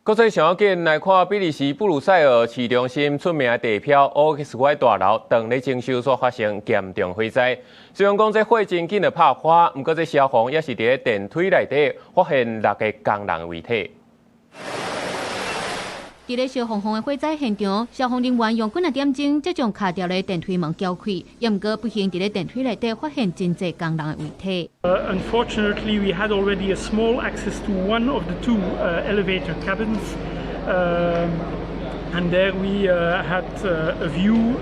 國際上要緊來看，比利時布魯塞爾市中心出名的地標 OXY 大樓，當咧整修所發生嚴重火災。雖然講這火真緊就拍花，毋過這消防也是佇咧電梯內底發現六个工人的遺體。佇咧燒烘烘的火災現場，消防人員用幾若點鐘才將卡牢的電梯門撬開，也毋過不幸佇咧電梯內底發現真濟工人的遺體。 Unfortunately, we had already a small access to one of the two elevator cabins, and there we had a view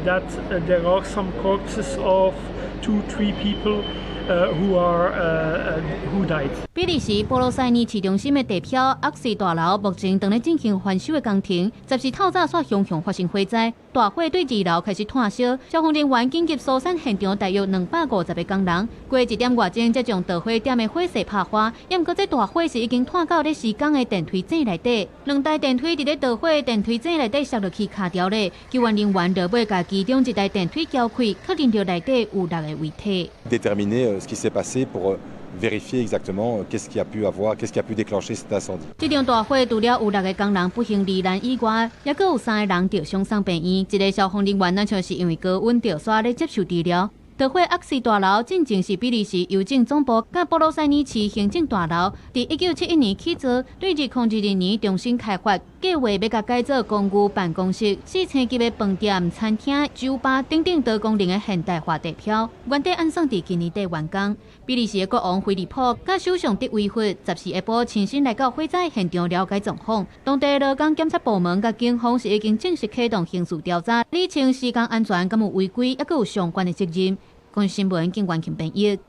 that there are some corpses of two, three people who died. 比利時布魯塞爾市中心的地標厄斯大樓目前正咧進行翻修的工程，14透早煞雄雄發生火災，大火對二樓開始湠燒，消防人員緊急疏散現場大約250個工人，過一點外鐘才將著火點的火勢拍花。也毋過這大火是已經湠到咧施工的電梯井內底，兩台電梯佇咧著火的電梯井內底摔落去卡牢咧，救援人員落尾共其中一台電梯撬開，確認著內底有六个遺體。 Déterminer ce qui s'est passé pour vérifier exactement qu'est-ce qui a pu avoir, qu'est-ce qui a pu déclencher cet incendie。這場大火除了有六个工人不幸罹難以外，猶閣有三个人著傷送病院。一个消防人員若像是因為高溫著煞咧接受治療。著火厄斯大樓進前是比利時郵政總部佮布魯塞爾市行政大樓，佇1971年起造，對2022年重新開發，計劃欲共改做公寓辦公室、四星級的飯店、餐廳、酒吧等等多功能的現代化地標。原底按算佇今年底完工。比利時的國王菲利普佮首相德維弗14下晡親身來到火災現場了解狀況。當地勞工檢察部門佮警方是已經正式啟動刑事調查，理清施工安全敢有違規，猶閣有相關的責任。公視新聞，警員編譯。